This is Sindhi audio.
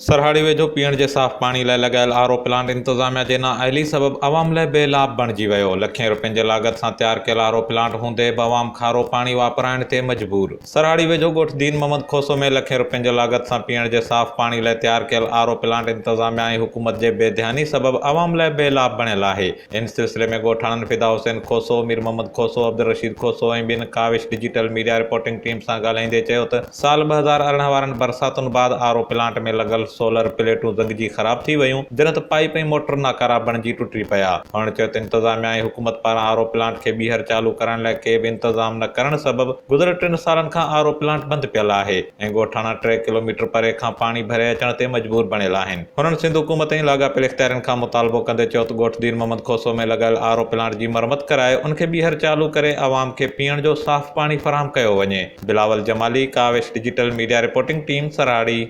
سرهاڙي ويجهو پيئڻ جي صاف پاڻي لاء لڳايل آر او پلانٽ انتظاميا جي نااهلي سبب عوام لاء بي لاڀ بڻجي ويو، لکين رپين جي لاڳت سان تيار ڪيل آر او پلانٽ هوندي به عوام کارو پاڻي واپرائڻ تي مجبور. سرهاڙي ويجهو ڳوٺ دين محمد کوسو ۾ لکين رپين جي لاڳت سان پيئڻ جي صاف پاڻي لاء تيار ڪيل آر او پلانٽ انتظاميا ۽ حڪومت جي بي ڌياني سبب عوام لاء بي لاڀ بڻيل آهي. ان سلسلي ۾ ڳوٺاڻن فدا حسين کوسو، مير محمد کوسو، عبدالرشيد کوسو ۽ ٻين Kawish digital media reporting team سان ڳالهائيندي چيو ته سال 2018 وارن برساتن بعد آر او پلانٽ ۾ لڳل سولر پليٽون زنگجي خراب ٿي ويون، جڏهن ته پائيپ ۽ موٽر ناڪارا بڻجي ٽٽي پيا. هن چيو ته انتظاميا ۽ حڪومت پاران آر او پلانٽ کي ٻيهر چالو ڪرائڻ لاء ڪي به انتظام نه ڪرڻ سبب گذريل ٽن سالن کان آر او پلانٽ بند پيل آهي ۽ ڳوٺاڻا ٽي ڪلوميٽر پري کان پاڻي ڀري اچڻ تي مجبور بڻيل آهن. هنن سنڌ حڪومت ۽ لاڳاپيل اختيارين کان مطالبو ڪندي چيو ته ڳوٺ دين محمد کوسو ۾ لڳايل آر او پلانٽ جي مرمت ڪرائي ان کي ٻيهر چالو ڪري عوام کي پيئڻ جو صاف پاڻي فراهم ڪيو وڃي. Bilawal Jamali, Kawish digital media reporting team, Sarhari.